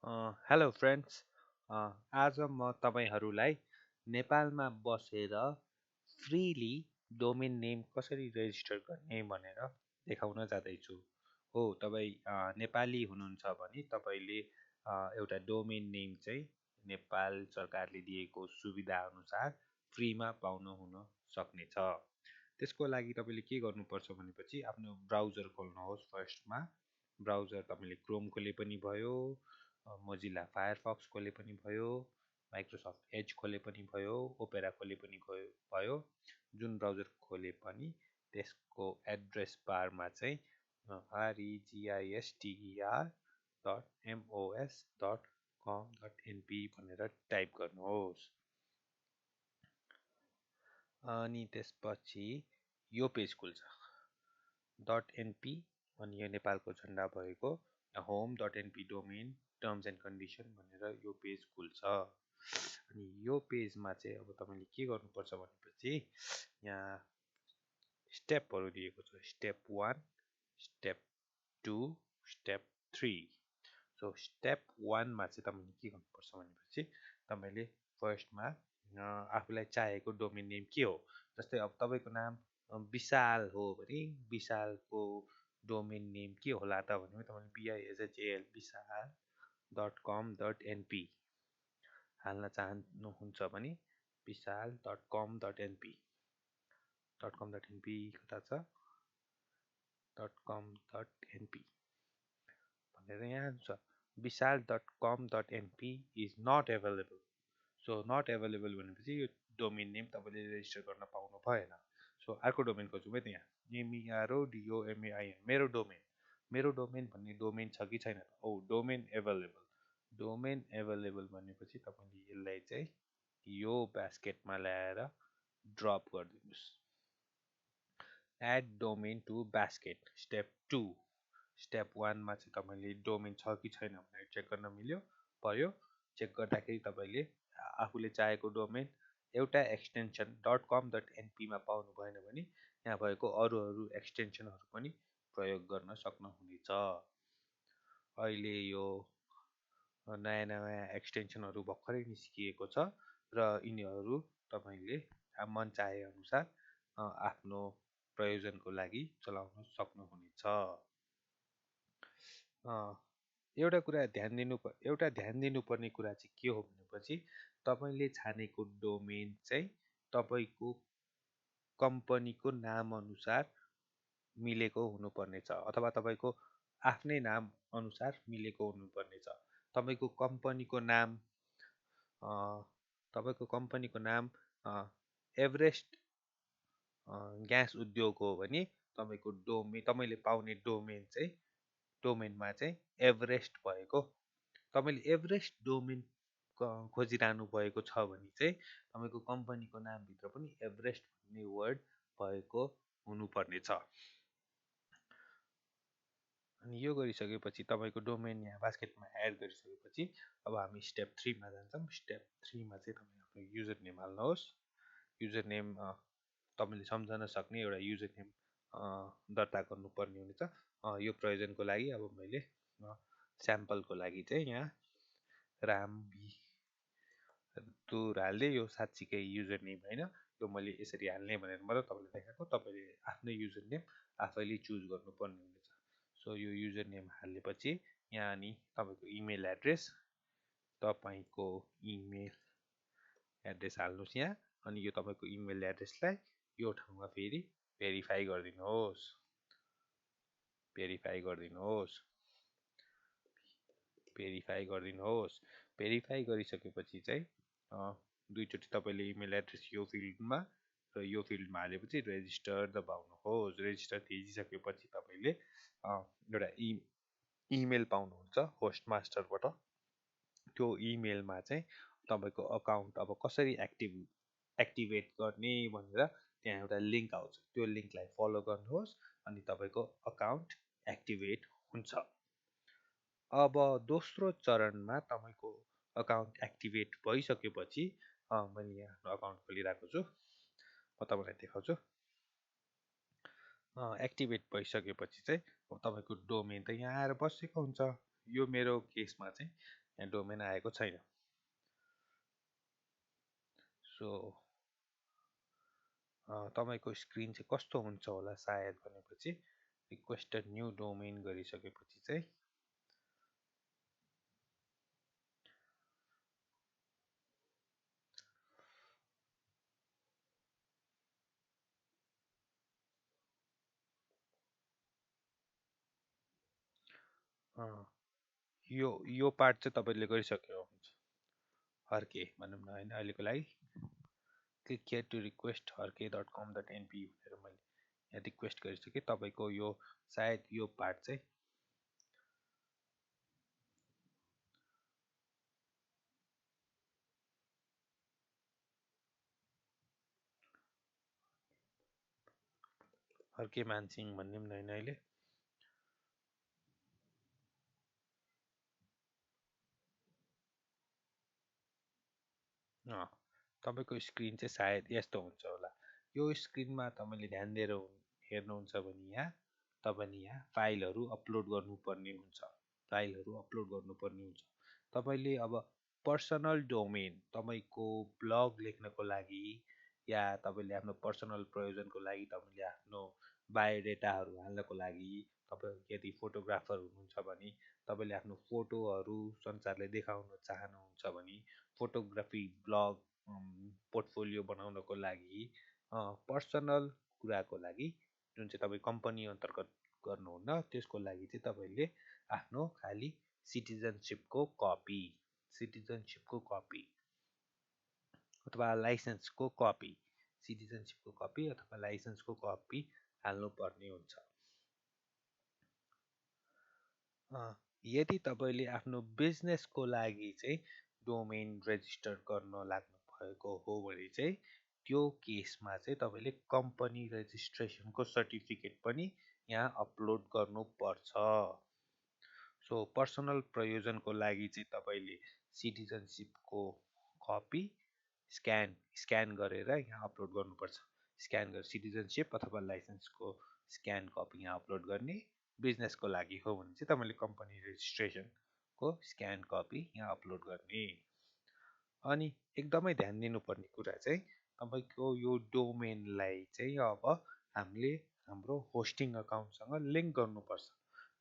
Hello friends. आज म तपाईँहरूलाई नेपालमा बसेर फ्रिली डोमेन नेम कसरी रेजिस्टर गर्ने भनेर देखाउन जाँदैछु। हो, तपाईँ नेपाली हुनुहुन्छ भने तपाईँले एउटा डोमेन नेम चाहिँ नेपाल सरकारले दिएको सुविधा अनुसार फ्रीमा हुन सक्नेछ। त्यसको लागि तपाईँले के गर्नुपर्छ भनेपछि आफ्नो ब्राउजर खोल्नुहोस्। फर्स्टमा ब्राउजर तपाईँले क्रोम खोले पनि भयो, मोजिला फायरफक्स खोले पनि भयो, माइक्रोसफ्ट एज खोले पनि भयो, ओपेरा खोले पनि भयो। जुन ब्राउजर खोले पनि त्यसको एड्रेस बारमा चाहिँ registr.mos.com.np भनेर टाइप गर्नुहोस्। अनि त्यसपछि यो पेज खुल्छ। .np अनि यो नेपालको झन्डा भएको home.np domain terms and condition भनेर यो पेज खुल्छ। अनि यो पेजमा चाहिँ अब तपाईँले के गर्नुपर्छ भनेपछि यहाँ स्टेपहरू दिएको छ। Step 1, step 2, step 3। So step 1 मा चाहिँ तपाईँले के गर्नुपर्छ भनेपछि तपाईँले फर्स्टमा आफूलाई चाहेको डोमेन नेम के हो। जस्तै अब तपाईँको नाम विशाल हो भने विशालको डोमेन नेम के होला त भने तपाईँले BISHAL विशाल.com.np हाल्न चाहनुहुन्छ भने विशाल.com.np कता छ .com.np भनेर यहाँ छ। विशाल.com.np is not available. So not available भनेपछि यो डोमेन नेम तपाईँले रेजिस्टर गर्न पाउनु भएन। सो अर्को डोमेन खोज्छु है त। यहाँ MERODOMAIN मेरो डोमेन भन्ने डोमेन छ कि छैन। डोमेन एभाइलेबल भनेपछि तपाईँले यसलाई चाहिँ यो बास्केटमा ल्याएर ड्रप गरिदिनुहोस्। Add domain to basket step 2। Step 1 मा चाहिँ तपाईँले डोमेन छ कि छैन भनेर चेक गर्न पर्यो। चेक गर्दाखेरि तपाईँले आफूले चाहेको डोमेन एउटा एक्सटेन्सन .com.np मा पाउनु भएन भने यहाँ भएको अरू एक्सटेन्सनहरू पनि प्रयोग गर्न सक्नुहुनेछ। अहिले यो नयाँ एक्सटेन्सनहरू भर्खरै निस्किएको छ र यिनीहरू तपाईँले मन चाहे अनुसार आफ्नो प्रयोजनको लागि चलाउन सक्नुहुनेछ। एउटा ध्यान दिनुपर्ने कुरा चाहिँ के हो भनेपछि तपाईँले छानेको डोमेन चाहिँ तपाईँको कम्पनीको नाम अनुसार मिलेको हुनुपर्नेछ अथवा तपाईँको आफ्नै नाम अनुसार मिलेको हुनुपर्नेछ। तपाईँको कम्पनीको नाम एभरेस्ट ग्यास उद्योग हो भने तपाईँले पाउने डोमेनमा चाहिँ एभरेस्ट भएको, तपाईँले एभरेस्ट डोमेन खोजिरहनु भएको छ भने चाहिँ तपाईँको कम्पनीको नामभित्र पनि एभरेस्ट भन्ने वर्ड भएको हुनुपर्नेछ। अनि यो गरिसकेपछि तपाईँको डोमेन यहाँ बास्केटमा एड गरिसकेपछि अब हामी स्टेप 3 मा जान्छौँ। स्टेप 3 मा चाहिँ तपाईँ आफ्नो युजर नेम हाल्नुहोस्। युजर नेम तपाईँले सम्झन सक्ने एउटा युजर नेम दर्ता गर्नुपर्ने हुनेछ। यो प्रयोजनको लागि अब मैले स्याम्पलको लागि चाहिँ यहाँ राम तुर हाल्दै, यो साँच्चीकै युजर नेम होइन, यो मैले यसरी हाल्ने भनेर मात्र तपाईँले देखाएको। तपाईँले आफ्नो युजर नेम आफैले चुज गर्नुपर्ने हुनेछ। सो यो युजर नेम हालेपछि यहाँ अनि तपाईँको इमेल एड्रेस हाल्नुहोस् यहाँ। अनि यो तपाईँको इमेल एड्रेसलाई यो ठाउँमा फेरि भेरिफाई गरिदिनुहोस्। भेरिफाई गरिसकेपछि चाहिँ दुईचोटि तपाईँले इमेल एड्रेस यो फिल्डमा र यो फिल्डमा हालेपछि रेजिस्टर दबाउनुहोस्। रेजिस्टर थिचिसकेपछि तपाईँले एउटा इमेल पाउनुहुन्छ होस्ट मास्टरबाट। त्यो इमेलमा चाहिँ तपाईँको अकाउन्ट अब कसरी एक्टिभेट गर्ने भनेर त्यहाँ एउटा लिङ्क आउँछ। त्यो लिङ्कलाई फलो गर्नुहोस् अनि तपाईँको अकाउन्ट एक्टिभेट हुन्छ। अब दोस्रो चरणमा तपाईँको अकाउन्ट एक्टिभेट भइसकेपछि मैले यहाँ आफ्नो अकाउन्ट खोलिरहेको छु, म तपाईँलाई देखाउँछु। एक्टिभेट भइसकेपछि चाहिँ तपाईँको डोमेन त यहाँ आएर बसेको हुन्छ। यो मेरो केसमा चाहिँ यहाँ डोमेन आएको छैन। सो तपाईँको स्क्रिन चाहिँ कस्तो हुन्छ होला सायद भनेपछि रिक्वेस्टेड न्यू डोमेन गरिसकेपछि चाहिँ यो पार्ट चाहिँ तपाईँले गरिसक्यो हुन्छ। हर्के भनौँ न होइन, अहिलेको लागि click here to request Harke .com.np भनेर मैले यहाँ रिक्वेस्ट गरिसकेँ। तपाईँको यो सायद यो पार्ट चाहिँ हर्के मानसिंह भन्ने पनि होइन अहिले। तपाईँको स्क्रिन चाहिँ सायद यस्तो हुन्छ होला। यो स्क्रिनमा तपाईँले ध्यान दिएर हेर्नुहुन्छ भने यहाँ तपाईँले यहाँ फाइलहरू अपलोड गर्नुपर्ने हुन्छ। तपाईँले अब पर्सनल डोमेन तपाईँको ब्लग लेख्नको लागि या तपाईँले आफ्नो पर्सनल प्रयोजनको लागि तपाईँले आफ्नो बायोडेटाहरू हाल्नको लागि तपाईँ यदि फोटोग्राफर हुनुहुन्छ भने तपाईँले आफ्नो फोटोहरू संसारले देखाउन चाहनुहुन्छ भने फोटोग्राफी ब्लग पोर्टफोलियो बनाउनको लागि पर्सनल कुराको लागि जुन चाहिँ तपाईँ कम्पनी अन्तर्गत गर्नुहुन्न त्यसको लागि चाहिँ तपाईँले आफ्नो खालि सिटिजनसिपको कपी अथवा लाइसेन्सको कपी अथवा लाइसेन्सको कपी हाल्नुपर्ने हुन्छ। यदि तपाईँले आफ्नो बिजनेसको लागि चाहिँ डोमेन रेजिस्टर गर्न लाग्नु भएको हो भने चाहिँ त्यो केसमा चाहिँ तपाईँले कम्पनी रेजिस्ट्रेसनको सर्टिफिकेट पनि यहाँ अपलोड गर्नुपर्छ। सो पर्सनल प्रयोजनको लागि चाहिँ तपाईँले सिटिजनसिपको कपी स्क्यान गरेर यहाँ अपलोड गर्नुपर्छ। स्क्यान गरेर सिटिजनसिप अथवा लाइसेन्सको स्क्यान कपी यहाँ अपलोड गर्ने। बिजनेसको लागि हो भने चाहिँ तपाईँले कम्पनी रेजिस्ट्रेसनको स्क्यान कपी यहाँ अपलोड गर्ने। अनि एकदमै ध्यान दिनुपर्ने कुरा चाहिँ तपाईँको यो डोमेनलाई चाहिँ अब हामीले हाम्रो होस्टिङ अकाउन्टसँग लिङ्क गर्नुपर्छ।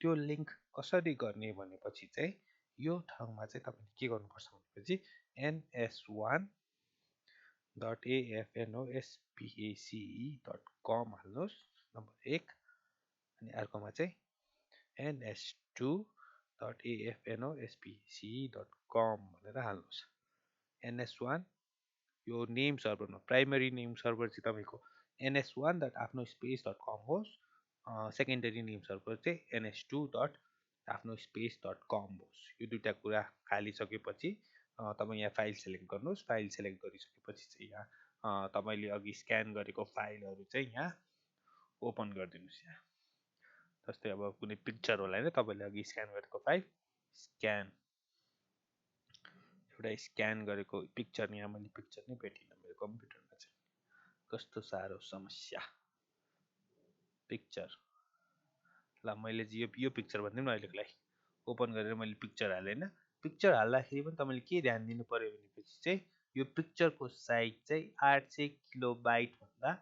त्यो लिङ्क कसरी गर्ने भनेपछि चाहिँ यो ठाउँमा चाहिँ तपाईँले के गर्नुपर्छ भनेपछि ns1.afnospace.com हाल्नुहोस् नम्बर 1। अनि अर्कोमा चाहिँ ns2.afnospace.com भनेर हाल्नुहोस्। ns1 यो नेम सर्भरमा प्राइमरी नेम सर्भर चाहिँ तपाईँको ns1.afnospace.com होस्। सेकेन्डरी नेम सर्भर चाहिँ ns2.afnospace.com होस्। यो दुईवटा कुरा हालिसकेपछि तपाईँ यहाँ फाइल सेलेक्ट गर्नुहोस्। फाइल सेलेक्ट गरिसकेपछि चाहिँ यहाँ तपाईँले अघि स्क्यान गरेको फाइलहरू चाहिँ यहाँ ओपन गरिदिनुहोस्। यहाँ जस्तै अब कुनै पिक्चर होला होइन, तपाईँले अघि स्क्यान गरेको फाइल एउटा स्क्यान गरेको पिक्चर यहाँ मैले पिक्चर नै भेटिनँ मेरो कम्प्युटरमा चाहिँ। कस्तो साह्रो समस्या। पिक्चर ल मैले चाहिँ यो पिक्चर भनिदिउँ न अहिलेको लागि ओपन गरेर मैले पिक्चर हालेँ होइन। पिक्चर हाल्दाखेरि पनि तपाईँले के ध्यान दिनु पऱ्यो भनेपछि चाहिँ यो पिक्चरको साइज चाहिँ 800 किलोबाइटभन्दा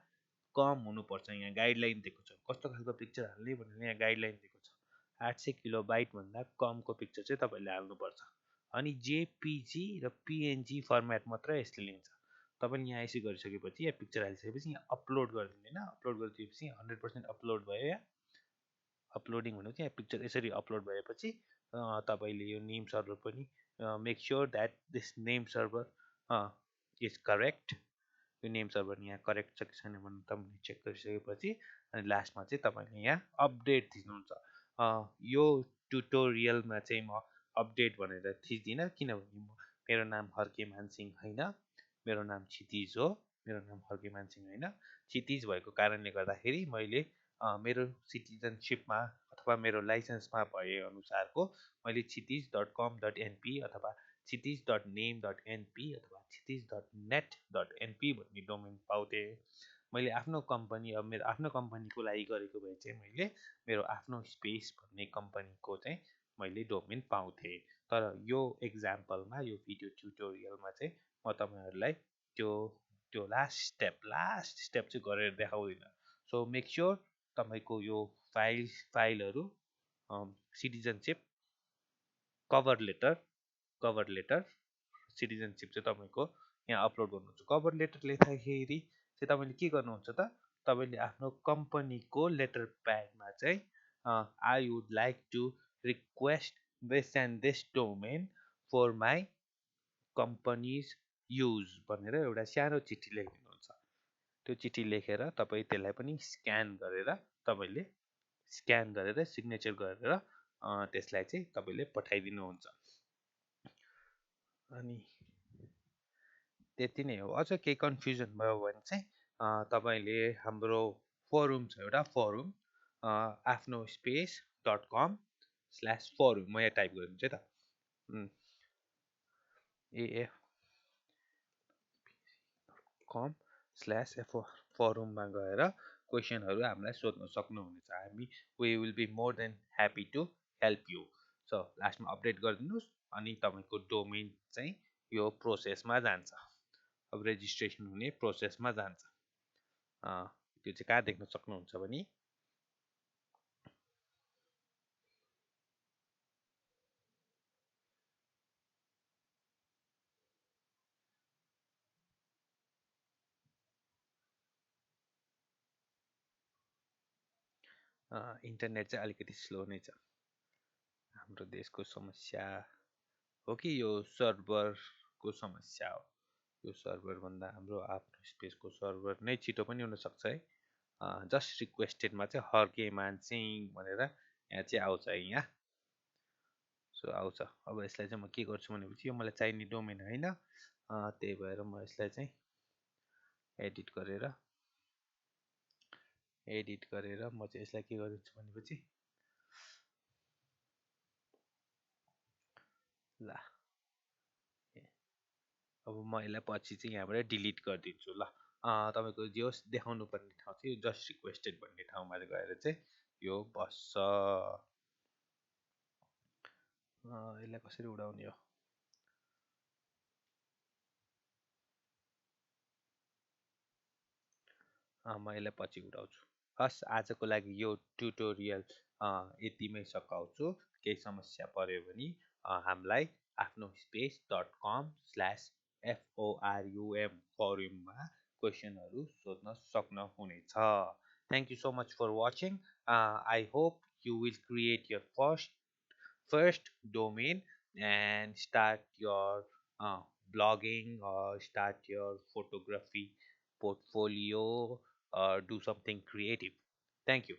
कम हुनुपर्छ। यहाँ गाइडलाइन दिएको छ कस्तो खालको पिक्चर हाल्ने भनेर यहाँ गाइडलाइन दिएको छ। 800 किलोबाइटभन्दा कमको पिक्चर चाहिँ तपाईँले हाल्नुपर्छ। अनि जेपिजी र पिएनजी फर्मेट मात्र यसले लिन्छ। तपाईँले यहाँ यसो गरिसकेपछि यहाँ पिक्चर हालिसकेपछि यहाँ अपलोड गरिदिनु होइन। अपलोड गरिदिएपछि 100% अपलोड भयो। यहाँ अपलोडिङ भनेको चाहिँ यहाँ पिक्चर यसरी अपलोड भएपछि तपाईँले यो नेम सर्भर पनि make sure that this name server is correct. यो नेम सर्भर यहाँ करेक्ट छ कि छैन भनेर तपाईँले चेक गरिसकेपछि अनि लास्टमा चाहिँ तपाईँले यहाँ अपडेट दिनुहुन्छ। यो ट्युटोरियलमा चाहिँ म अपडेट भनेर थिच्दिनँ किनभने मेरो नाम हर्के मानसिंह होइन, मेरो नाम क्षितिज हो। मेरो नाम हर्के मानसिंह होइन, क्षितिज भएको कारणले गर्दाखेरि मैले मेरो सिटिजनसिपमा अथवा मेरो लाइसेन्समा भए अनुसारको मैले क्षितिज.com.np अथवा क्षितिज.name.np अथवा क्षितिज.net.np भन्ने डोमेन पाउँथेँ। मैले आफ्नो कम्पनी अब मेरो आफ्नो कम्पनीको लागि गरेको भए चाहिँ मैले मेरो आफ्नो स्पेस भन्ने कम्पनीको चाहिँ मैले डोमेन पाउँथेँ। तर यो एक्जाम्पलमा यो भिडियो ट्युटोरियलमा चाहिँ म तपाईँहरूलाई त्यो त्यो लास्ट स्टेप चाहिँ गरेर देखाउँदिनँ। सो मेक स्योर तपाईँको यो फाइलहरू सिटिजनसिप कभर लेटर सिटिजनसिप चाहिँ तपाईँको यहाँ अपलोड गर्नुहुन्छ। कभर लेटर लेख्दाखेरि चाहिँ तपाईँले के गर्नुहुन्छ त, तपाईँले आफ्नो कम्पनीको लेटर प्याडमा चाहिँ I would like to request this and this domain for my company's use भनेर एउटा सानो चिठी लेखिदिनुहुन्छ। त्यो चिठी लेखेर तपाईँ त्यसलाई पनि स्क्यान गरेर सिग्नेचर गरेर त्यसलाई चाहिँ तपाईँले पठाइदिनुहुन्छ। अनि त्यति नै हो। अझ केही कन्फ्युजन भयो भने चाहिँ तपाईँले हाम्रो फोरम छ एउटा फोरम आफ्नो स्पेस .com/forum म यहाँ टाइप गरिदिन्छु है त af.com/forum गएर क्वेसनहरू हामीलाई सोध्न सक्नुहुनेछ। We will be more than happy to help you. So लास्टमा अपडेट गरिदिनुहोस् अनि तपाईँको डोमेन चाहिँ यो प्रोसेसमा जान्छ, अब रेजिस्ट्रेसन हुने प्रोसेसमा जान्छ। त्यो चाहिँ कहाँ देख्न सक्नुहुन्छ भने इन्टरनेट चाहिँ अलिकति स्लो नै छ। हाम्रो देशको समस्या हो कि यो सर्भरको समस्या हो। यो सर्भरभन्दा हाम्रो आफ्नो स्पेसको सर्भर नै छिटो पनि हुनसक्छ है। जस्ट रिक्वेस्टेडमा चाहिँ हर्के मानसिंह भनेर यहाँ चाहिँ आउँछ यहाँ। सो आउँछ। अब यसलाई चाहिँ म के गर्छु भनेपछि यो मलाई चाहिने डोमेन होइन, त्यही भएर म यसलाई चाहिँ एडिट गरेर म चाहिँ यसलाई के गरिदिन्छु भनेपछि ल अब म यसलाई पछि चाहिँ यहाँबाट डिलिट गरिदिन्छु। ल तपाईँको जे होस् देखाउनु पर्ने ठाउँ चाहिँ जस्ट रिक्वेस्टेड भन्ने ठाउँमा गएर चाहिँ यो बस्छ। यसलाई कसरी उडाउने हो? म यसलाई पछि उठाउँछु। हस्, आजको लागि यो ट्युटोरियल यतिमै सघाउँछु। केही समस्या पर्यो भने हामीलाई आफ्नो स्पेस .com/forum फोरममा क्वेसनहरू सोध्न सक्नुहुनेछ। Thank you so much for watching. I hope you will create your first domain and start your blogging or start your photography portfolio or do something creative. Thank you.